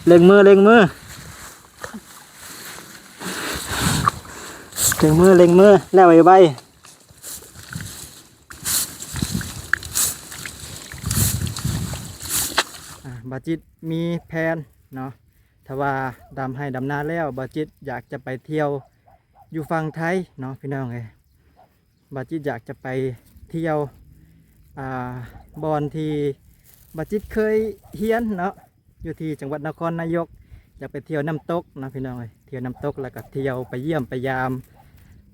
ເລັ່ງມື ເລັ່ງມື ເລັ່ງມື ເລັ່ງມື ແລ້ວໄວໆ. ອ່າ ບ່າວຈິດມີແຜນເນາະ ຖ້າວ່າດຳໄຮ່ດຳນາແລ້ວ ບ່າວຈິດຢາກຈະໄປທ່ຽວຢູ່ຝັ່ງໄທເນາະ ພີ່ນ້ອງເອີຍ. ບ່າວຈິດຢາກຈະໄປທ່ຽວ ອ່າ ບ່ອນທີ່ບ່າວຈິດເຄີຍຮຽນເນາະ ຢູ່ທີ່ຈັງຫວັດນະຄອນນາຍົກ. ຢາກໄປທ່ຽວນ້ຳຕົກເນາະ ພີ່ນ້ອງເອີຍ, ທ່ຽວນ້ຳຕົກ ແລ້ວກໍທ່ຽວໄປຢ້ຽມໄປຢາມ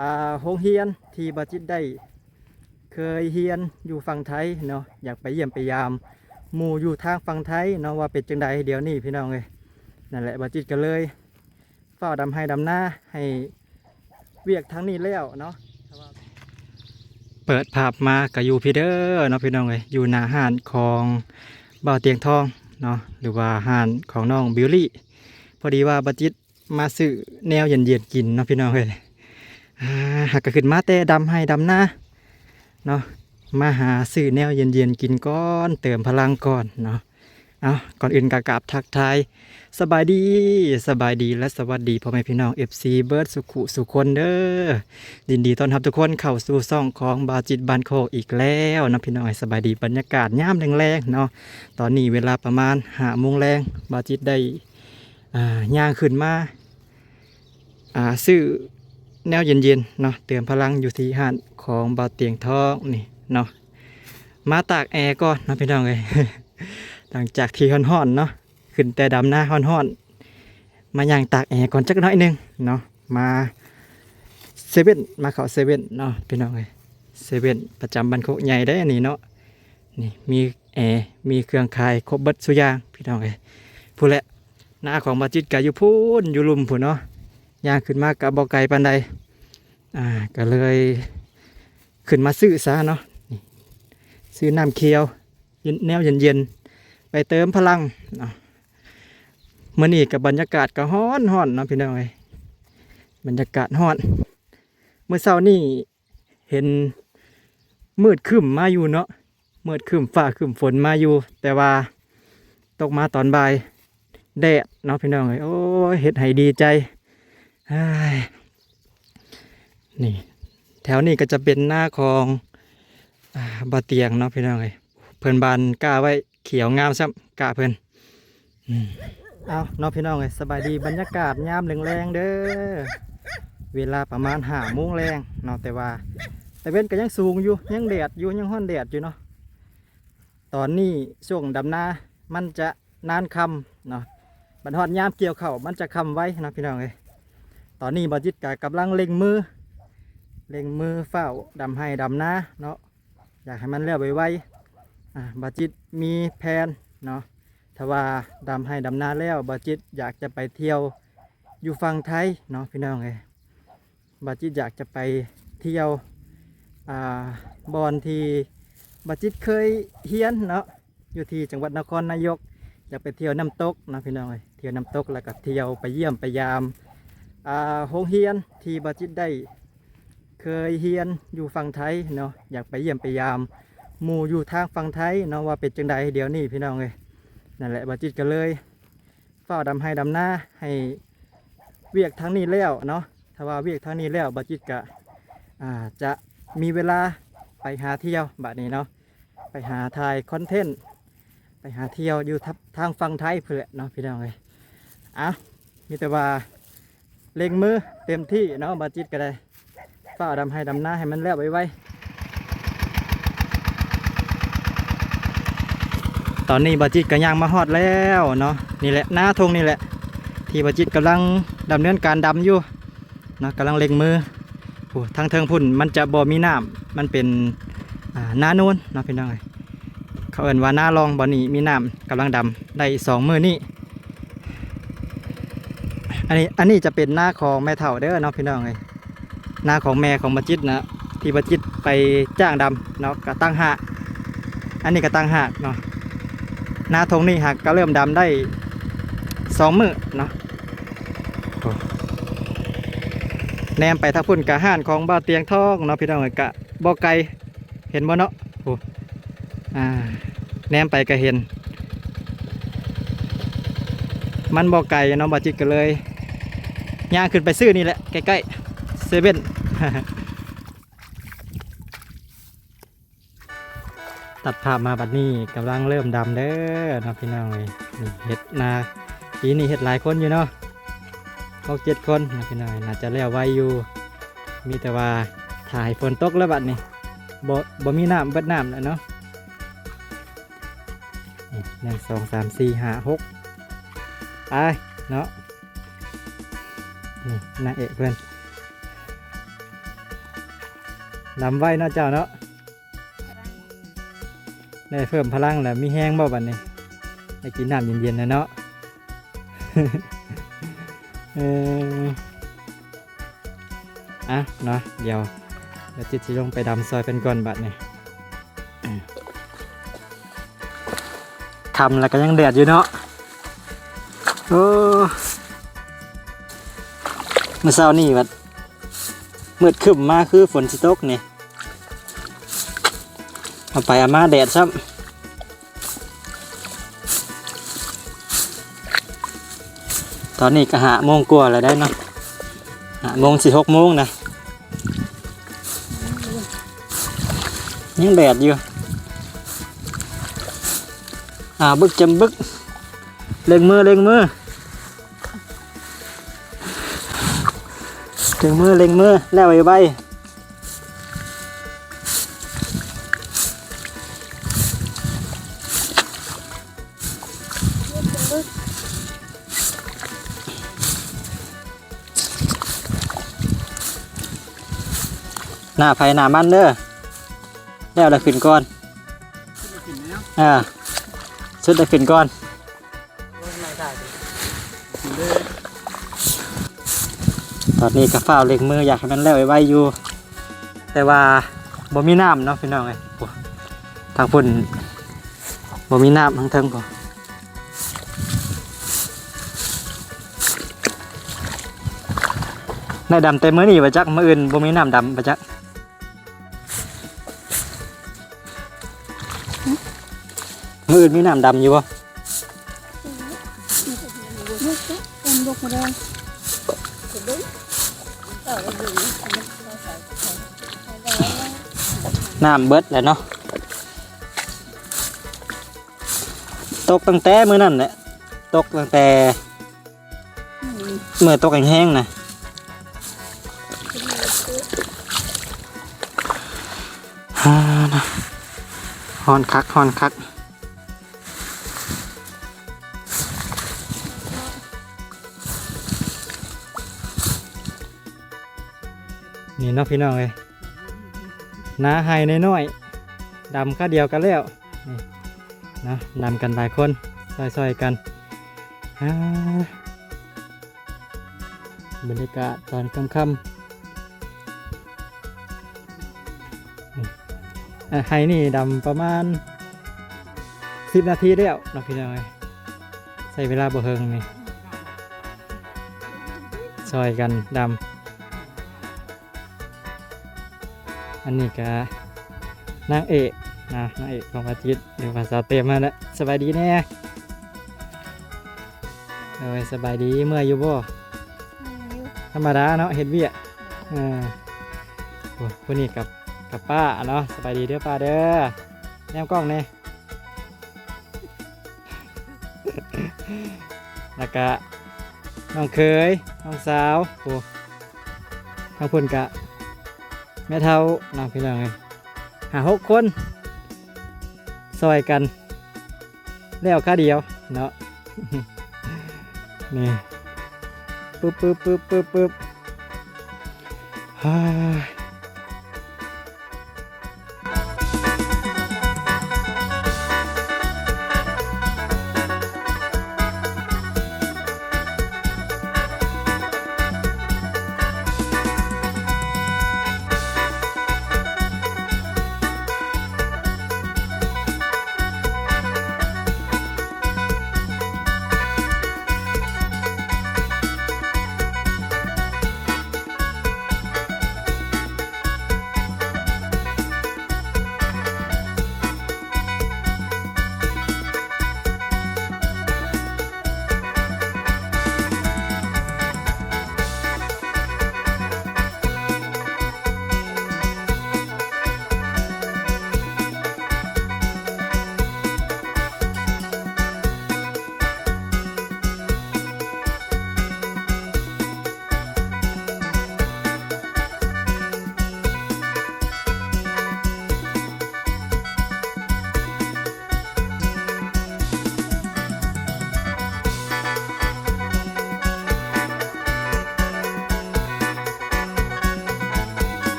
ອ່າ ໂຮງຮຽນທີ່ບ່າວຈິດໄດ້ເຄີຍຮຽນຢູ່ຝັ່ງໄທເນາະ. ຢາກໄປຢ້ຽມໄປຢາມໝູ່ຢູ່ທາງຝັ່ງໄທເນາະ ວ່າເປັນຈັ່ງໃດດຽວນີ້ ພີ່ນ້ອງເອີຍ. ນັ້ນແຫຼະ ບ່າວຈິດກໍເລີຍ ຟ້າວດຳໄຮ່ດຳນາໃຫ້ວຽກທາງນີ້ແລ້ວເນາະ. ເປີດພາບມາກໍຢູ່ພີ້ເດີເນາະ ພີ່ນ້ອງເອີຍ, ຢູ່ໜ້າຮ້ານຂອງບ່າວຕຽງທອງເນາະ ຫຼືວ່າຮ້ານຂອງນ້ອງບິວລີ. ພໍດີວ່າບ່າວຈິດມາຊື້ແນວເຢັນໆກິນເນາະ ພີ່ນ້ອງເອີຍ. ອ່າ ຫາກະຂຶ້ນມາແຕ່ດຳໄຮ່ດຳນາເນາະ ມາຫາຊື້ແນວເຢັນໆກິນກ່ອນ ເຕີມພະລັງກ່ອນເນາະ. ເອົາ ກ່ອນອື່ນກໍກາບທັກທາຍສະບາຍດີ ສະບາຍດີ ແລະ ສະຫວັດດີພໍ່ແມ່ພີ່ນ້ອງ ເອັຟຊີ ເບິດສູ່ຜູ້ສູ່ຄົນເດີ. ຍິນດີຕ້ອນຮັບທຸກຄົນເຂົ້າສູ່ຊ່ອງຂອງບ່າວຈິດບ້ານໂຄກອີກແລ້ວເນາະ ພີ່ນ້ອງເອີຍ. ສະບາຍດີ ບັນຍາກາດຍາມແລງໆເນາະ. ຕອນນີ້ເວລາປະມານຫ້າໂມງແລງ ບ່າວຈິດໄດ້ ອ່າ ຍ່າງຂຶ້ນມາ ອ່າ ຊື້ແນວເຢັນໆເນາະ ເຕີມພະລັງຢູ່ທີ່ຮ້ານຂອງບ່າວຕຽງທອງນີ້ເນາະ. ມາຕາກແອກ່ອນເນາະ ພີ່ນ້ອງເອີຍ. ຫຼັງຈາກທີ່ຮ້ອນໆເນາະ ຂຶ້ນແຕ່ດຳນາຮ້ອນໆ ມາຍ່າງຕາກແອກ່ອນຈັກໜ້ອຍໜຶ່ງເນາະ. ມາເຊເວັ່ນ ມາເຂົ້າເຊເວັ່ນເນາະ ພີ່ນ້ອງເອີຍ. ເຊເວັ່ນປະຈຳບ້ານໂຄກໃຫຍ່ເດ້ນີ້ເນາະ. ນີ້ມີແອ ມີເຄື່ອງຂາຍຄົບເບິດສູ່ຢ່າງ ພີ່ນ້ອງເອີຍ. ພຸ້ນແຫຼະ ນາຂອງບ່າວຈິດກະຢູ່ພຸ້ນ ຢູ່ລຸ່ມພຸ້ນເນາະ. ຍ່າງຂຶ້ນມາກະບໍ່ໄກປານໃດ ອ່າ ກະເລີຍຂຶ້ນມາຊື້ຊະເນາະ. ນີ້ ຊື້ນ້ຳຂຽວ ແນວເຢັນໆ ໄປເຕີມພະລັງເນາະ. ມື້ນີ້ກະບັນຍາກາດກະຮ້ອນໆເນາະ ພີ່ນ້ອງເອີຍ, ບັນຍາກາດຮ້ອນ. ມື້ເຊົ້ານີ້ ເຫັນມືດຄຶ້ມມາຢູ່ເນາະ, ມືດຄຶ້ມຟ້າຄຶ້ມຝົນມາຢູ່ ແຕ່ວ່າຕົກມາຕອນບ່າຍແດດເນາະ ພີ່ນ້ອງເອີຍ. ໂອ້ຍ ເຮັດໃຫ້ດີໃຈ. ເຮີ້ຍ ນີ້ ແຖວນີ້ກໍຈະເປັນນາຂອງ ອ່າ ບ່າວຕຽງເນາະ ພີ່ນ້ອງເອີຍ. ເພິ່ນບານກ້າໄວ້ ຂຽວງາມຊ້ຳ ກ້າເພິ່ນ. ອືມ ເອົາເນາະ ພີ່ນ້ອງເອີຍ, ສະບາຍດີ ບັນຍາກາດຍາມແລງໆເດີ. ເວລາປະມານຫ້າໂມງແລງເນາະ, ແຕ່ວ່າຕາເວັນກໍຍັງສູງຢູ່, ຍັງແດດຢູ່, ຍັງຮ້ອນແດດຢູ່ເນາະ. ຕອນນີ້ຊ່ວງດຳນາມັນຈະນານຄ່ຳເນາະ, ບັດຮອດຍາມກ່ຽວເຂົ້າມັນຈະຄ່ຳໄວເນາະ ພີ່ນ້ອງເອີຍ. ຕອນນີ້ບ່າວຈິດກໍກຳລັງເລັ່ງມື ເລັ່ງມືຟ້າວດຳໄຮ່ດຳນາເນາະ. ຢາກໃຫ້ມັນແລ້ວໄວໆ. ອ່າ ບ່າວຈິດມີແຜນເນາະ, ຖ້າວ່າດຳໄຮ່ດຳນາແລ້ວ ບ່າວຈິດຢາກຈະໄປທ່ຽວຢູ່ຝັ່ງໄທເນາະ ພີ່ນ້ອງເອີຍ. ບ່າວຈິດຢາກຈະໄປທ່ຽວ ອ່າ ບ່ອນທີ່ບ່າວຈິດເຄີຍຮຽນເນາະ ຢູ່ທີ່ຈັງຫວັດນະຄອນນາຍົກ. ຢາກໄປທ່ຽວນ້ຳຕົກເນາະ ພີ່ນ້ອງເອີຍ, ທ່ຽວນ້ຳຕົກ ແລ້ວກໍທ່ຽວໄປຢ້ຽມໄປຢາມ ອ່າ ໂຮງຮຽນທີ່ບ່າວຈິດໄດ້ ເຄີຍຮຽນຢູ່ຝັ່ງໄທເນາະ, ຢາກໄປຢ້ຽມໄປຢາມໝູ່ຢູ່ທາງຝັ່ງໄທເນາະ ວ່າເປັນຈັ່ງໃດດຽວນີ້ ພີ່ນ້ອງເອີຍ. ນັ້ນແຫຼະ ບ່າວຈິດກໍເລີຍຟ້າວດຳໄຮ່ດຳນາໃຫ້ວຽກທາງນີ້ແລ້ວເນາະ. ຖ້າວ່າວຽກທາງນີ້ແລ້ວ ບ່າວຈິດກໍ ອ່າ ຈະມີເວລາໄປຫາທ່ຽວບາດນີ້ເນາະ. ໄປຫາຖ່າຍຄອນເທັນ ໄປຫາທ່ຽວຢູ່ທາງຝັ່ງໄທພຸ້ນແຫຼະເນາະ ພີ່ນ້ອງເອີຍ. ເອົາ ມີແຕ່ວ່າເລັ່ງມືເຕັມທີ່ເນາະ, ບ່າວຈິດກໍໄດ້ຟ້າວດຳໄຮ່ດຳນາໃຫ້ມັນແລ້ວໄວໆ. ຕອນນີ້ບ່າວຈິດກໍຍ່າງມາຮອດແລ້ວເນາະ. ນີ້ແຫຼະ ນາທົ່ງນີ້ແຫຼະ ທີ່ບ່າວຈິດກຳລັງດຳເນີນການດຳຢູ່ ເນາະ, ກຳລັງເລັ່ງມື. ໂອ້ ທາງເທິງພຸ້ນມັນຈະບໍ່ມີນ້ຳ, ມັນເປັນ ອ່າ ນາໂນນເນາະ ພີ່ນ້ອງເອີຍ. ເຂົາເອີ້ນວ່ານາລອງ. ບ່ອນນີ້ມີນ້ຳ ກຳລັງດຳໄດ້ສອງມື້ນີ້. ອັນນີ້ ອັນນີ້ຈະເປັນນາຂອງແມ່ເຖົ້າເດີເນາະ ພີ່ນ້ອງເອີຍ, ນາຂອງແມ່ຂອງບ່າວຈິດນະ ທີ່ບ່າວຈິດໄປຈ້າງດຳເນາະ ກະຕ່າງຫາກ. ອັນນີ້ກະຕ່າງຫາກເນາະ. ນາທົ່ງນີ້ຫາກກະເລີ່ມດຳໄດ້ສອງມື້ເນາະ. ໂອ້ ແນມໄປທາງພຸ້ນກະຮ້ານຂອງບ່າວຕຽງທອງເນາະ ພີ່ນ້ອງເອີຍ, ກະບໍ່ໄກ ເຫັນບໍ່ເນາະ. ໂອ້ ອ່າ ແນມໄປກະເຫັນ. ມັນບໍ່ໄກເນາະ ບ່າວຈິດກໍເລີຍຍ່າງຂຶ້ນໄປຊື້ນີ້ແຫຼະ ໃກ້ໆເຊເວັ່ນ. ຕັດພາບມາບັດນີ້ກຳລັງເລີ່ມດຳເດີເນາະພີ່ນ້ອງເອີຍ. ນີ້ເຮັດນາ ປີນີ້ເຮັດຫຼາຍຄົນຢູ່ເນາະ ຫົກເຈັດຄົນເນາະພີ່ນ້ອງເອີຍ. ໜ້າຈະແລ້ວໄວຢູ່ ມີແຕ່ວ່າຖ້າໃຫ້ຝົນຕົກແລ້ວບັດນີ້ ບໍ່ ບໍ່ມີນ້ຳ ເບິດນ້ຳແລ້ວເນາະ. ນີ້ ໜຶ່ງ ສອງ ສາມ ສີ່ ຫ້າ ຫົກ ໄປເນາະ. ນີ້ນາງເອກເພິ່ນ ດຳໄວເນາະເຈົ້າເນາະ. ໄດ້ເພີ່ມພະລັງແລ້ວ ມີແຮງບໍ່ບັດນີ້? ໄດ້ກິນນ້ຳເຢັນໆແລ້ວເນາະ. ເອີ ອ່ະເນາະ ດຽວ ດຽວຈິດຊິລົງໄປດຳຊ່ອຍເພິ່ນກ່ອນບັດນີ້. ຄ່ຳແລ້ວກໍຍັງແດດຢູ່ເນາະ. ໂອ້ ມື້ເຊົ້ານີ້ບັດມືດຄຶ້ມມາຄືຝົນຊິຕົກນີ້ ເອົາໄປເອົາມາແດດຊ້ຳ. ຕອນນີ້ກໍຫ້າໂມງກວ່າແລ້ວໄດ໋ເນາະ ຫ້າໂມງຊິຫົກໂມງນະ ຍັງແດດຢູ່. ອ່າ ບຶກຈຳບຶກ ເລັ່ງມື ເລັ່ງມື ເລັ່ງມື ເລັ່ງມື ແລ້ວໄວໆ. ໜ້າໃຜໜ້າມັນເດີ ແລ້ວລະຂຶ້ນກ່ອນ. ອ່າ ສຸດລະຂຶ້ນກ່ອນ. ຕອນນີ້ກໍຟ້າວເລັ່ງມື ຢາກໃຫ້ມັນແລ້ວໄວໆຢູ່ ແຕ່ວ່າບໍ່ມີນ້ຳເນາະພີ່ນ້ອງເອີຍ. ໂອ້ ທາງພຸ້ນບໍ່ມີນ້ຳ ທາງເທິງພຸ້ນ. ໄດ້ດຳແຕ່ມື້ນີ້ບໍ່ຈັກ ມື້ອື່ນບໍ່ມີນ້ຳດຳບໍ່ຈັກ. ມື້ອື່ນມີນ້ຳດຳຢູ່ບໍ່? ນ້ຳເບິດແລ້ວເນາະ ຕົກຕັ້ງແຕ່ມື້ນັ້ນແຫຼະ ຕົກຕັ້ງແຕ່ ອືມ ເມື່ອຕົກແຮງໆນະ. ຮ້ອນຄັກ ຮ້ອນຄັກ. ນີ້ເນາະພີ່ນ້ອງເອີຍ ນາໄຮ່ນ້ອຍໆ ດຳຄາວດຽວກໍແລ້ວ ນີ້ເນາະ ດຳກັນຫຼາຍຄົນ ຊ່ອຍໆກັນ. ອ່າ ບັນຍາກາດຕອນຄ່ຳໆ ອ່າ ໄຮ່ນີ້ດຳປະມານສິບນາທີແລ້ວເນາະພີ່ນ້ອງເອີຍ ໃຊ້ເວລາບໍ່ເຖິງນີ້ ຊ່ອຍກັນດຳ. ອັນນີ້ກະນາງເອກນະ ນາງເອກຂອງອາທິດ ຫຼືວ່າສາວເຕັມຫັ້ນແຫຼະ. ສະບາຍດີແດ່. ໂດຍ ສະບາຍດີ. ເມື່ອຍຢູ່ບໍ່? ເມື່ອຍຢູ່. ທຳມະດາເນາະ ເຮັດວຽກ. ເອີ ໂອ້ ຜູ້ນີ້ກັບ ກັບປ້າເນາະ. ສະບາຍດີເດີປ້າເດີ. ແນມກ້ອງແດ່. ແລ້ວກະນ້ອງເຂີຍ ນ້ອງສາວ ໂອ້ ທາງພຸ້ນກະແມ່ເຖົ້າເນາະ ພີ່ນ້ອງເອີຍ. ຫ້າຫົກຄົນຊ່ອຍກັນແລ້ວຄາວດຽວເນາະ. ນີ້ ປຶບ ປຶບ ປຶບ ປຶບ ປຶບ ເຮີ້ຍ.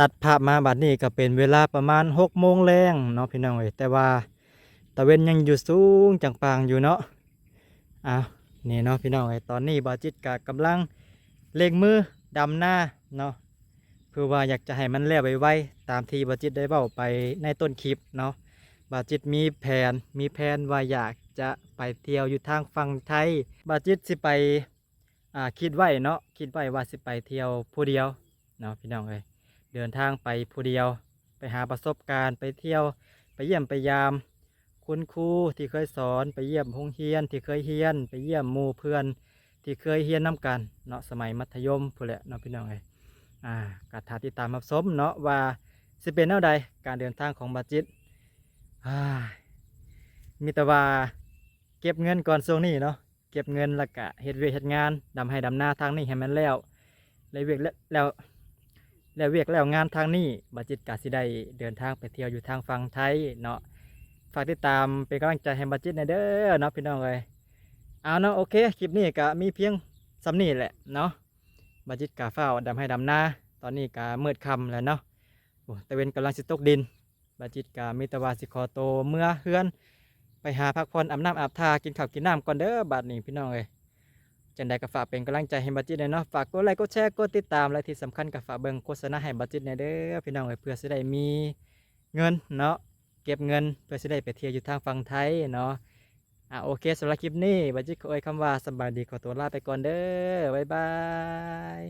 ຕັດພາບມາບັດນີ້ກໍເປັນເວລາປະມານຫົກໂມງແລງເນາະພີ່ນ້ອງເອີຍ, ແຕ່ວ່າຕາເວັນຍັງຢູ່ສູງຈາງປາງຢູ່ເນາະ. ອ້າວ ນີ້ເນາະພີ່ນ້ອງເອີຍ, ຕອນນີ້ບ່າວຈິດກໍກຳລັງເລັ່ງມືດຳນາເນາະ, ເພື່ອວ່າຢາກຈະໃຫ້ມັນແລ້ວໄວໆ ຕາມທີ່ບ່າວຈິດໄດ້ເວົ້າໄປໃນຕົ້ນຄລິບເນາະ. ບ່າວຈິດມີແຜນ ມີແຜນວ່າຢາກຈະໄປທ່ຽວຢູ່ທາງຝັ່ງໄທ. ບ່າວຈິດຊິໄປ ອ່າ ຄິດໄວ້ເນາະ, ຄິດໄວ້ວ່າຊິໄປທ່ຽວຜູ້ດຽວເນາະພີ່ນ້ອງເອີຍ, ເດີນທາງໄປຜູ້ດຽວ ໄປຫາປະສົບການ, ໄປທ່ຽວ ໄປຢ້ຽມໄປຢາມຄຸນຄູທີ່ເຄີຍສອນ, ໄປຢ້ຽມໂຮງຮຽນທີ່ເຄີຍຮຽນ, ໄປຢ້ຽມໝູ່ເພື່ອນທີ່ເຄີຍຮຽນນຳກັນເນາະ, ສະໄໝມັດທະຍົມພຸ້ນແຫຼະເນາະພີ່ນ້ອງເອີຍ. ອ່າ ກໍຖ້າຕິດຕາມຮັບຊົມເນາະ ວ່າຊິເປັນແນວໃດການເດີນທາງຂອງບ່າວຈິດ. ອ່າ ມີແຕ່ວ່າເກັບເງິນກ່ອນຊ່ວງນີ້ເນາະ, ເກັບເງິນ ແລ້ວກະເຮັດວຽກເຮັດງານ ດຳໄຮ່ດຳນາທາງນີ້ໃຫ້ມັນແລ້ວ ແລ້ວວຽກແລ້ວ ແລ້ວ ແລ້ວວຽກແລ້ວງານທາງນີ້ ບ່າວຈິດກະຊິໄດ້ເດີນທາງໄປທ່ຽວຢູ່ທາງຝັ່ງໄທເນາະ. ຝາກຕິດຕາມເປັນກຳລັງໃຈໃຫ້ບ່າວຈິດແດ່ເດີເນາະພີ່ນ້ອງເອີຍ. ເອົາເນາະ ໂອເຄ ຄລິບນີ້ກະມີພຽງສ່ຳນີ້ແຫຼະເນາະ. ບ່າວຈິດກະຟ້າວດຳໄຮ່ດຳນາ, ຕອນນີ້ກະມືດຄ່ຳແລ້ວເນາະ. ໂອ້ ຕາເວັນກຳລັງຊິຕົກດິນ. ບ່າວຈິດກະມີແຕ່ວ່າຊິຂໍໂຕເມືອເຮືອນ ໄປຫາພັກຜ່ອນ ອາບນ້ຳອາບທ່າ ກິນເຂົ້າກິນນ້ຳກ່ອນເດີບາດນີ້ພີ່ນ້ອງເອີຍ. ຈັ່ງໃດກໍຝາກເປັນກຳລັງໃຈໃຫ້ບ່າວຈິດແດ່ເນາະ, ຝາກກົດໄລ ກົດແຊ ກົດຕິດຕາມ ແລະ ທີ່ສຳຄັນກໍຝາກເບິ່ງໂຄສະນາໃຫ້ບ່າວຈິດແດ່ເດີພີ່ນ້ອງເອີຍ, ເພື່ອຊິໄດ້ມີເງິນເນາະ, ເກັບເງິນເພື່ອຊິໄດ້ໄປທ່ຽວຢູ່ທາງຝັ່ງໄທເນາະ. ອ່າ ໂອເຄ ສຳລັບຄລິບນີ້ ບ່າວຈິດຂໍເອີ່ຍຄຳວ່າສະບາຍດີ ຂໍຕົວລາໄປກ່ອນເດີ. ບາຍບາຍ.